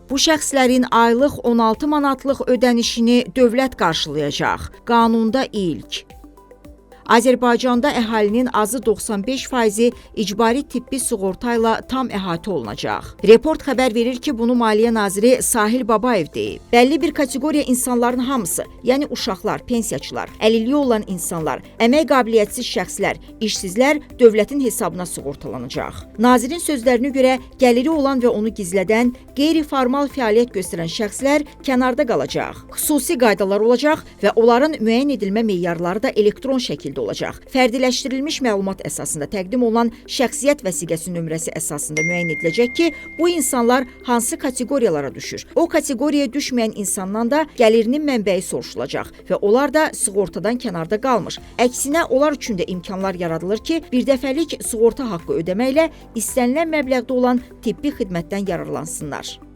Bu şəxslərin aylıq 16 manatlıq ödənişini dövlət qarşılayacaq. Qanunda ilk. Azərbaycanda əhalinin azı 95%-i icbari tibbi sığorta ilə tam əhatə olunacaq. Report xəbər verir ki, bunu Maliyyə naziri Sahil Babayev deyib. Bəlli bir kateqoriya insanların hamısı, yəni uşaqlar, pensiyaçılar, əlilliyi olan insanlar, əmək qabiliyyətsiz şəxslər, işsizlər dövlətin hesabına sığortalanacaq. Nazirin sözlərinə görə gəliri olan və onu gizlədən, qeyri-formal fəaliyyət göstərən şəxslər kənarda qalacaq. Xüsusi qaydalar olacaq və onların müəyyən edilmə meyarları da elektron şəkildə olacaq. Fərdiləşdirilmiş məlumat əsasında təqdim olunan şəxsiyyət vəsiqəsi nömrəsi əsasında müəyyən ediləcək ki, bu insanlar hansı kateqoriyalara düşür. O kateqoriyaya düşməyən insandan da gəlirinin mənbəyi soruşulacaq və onlar da sığortadan kənarda qalmır. Əksinə, onlar üçün də imkanlar yaradılır ki, birdəfəlik sığorta haqqı ödəməklə istənilən məbləğdə olan tibbi xidmətdən yararlansınlar.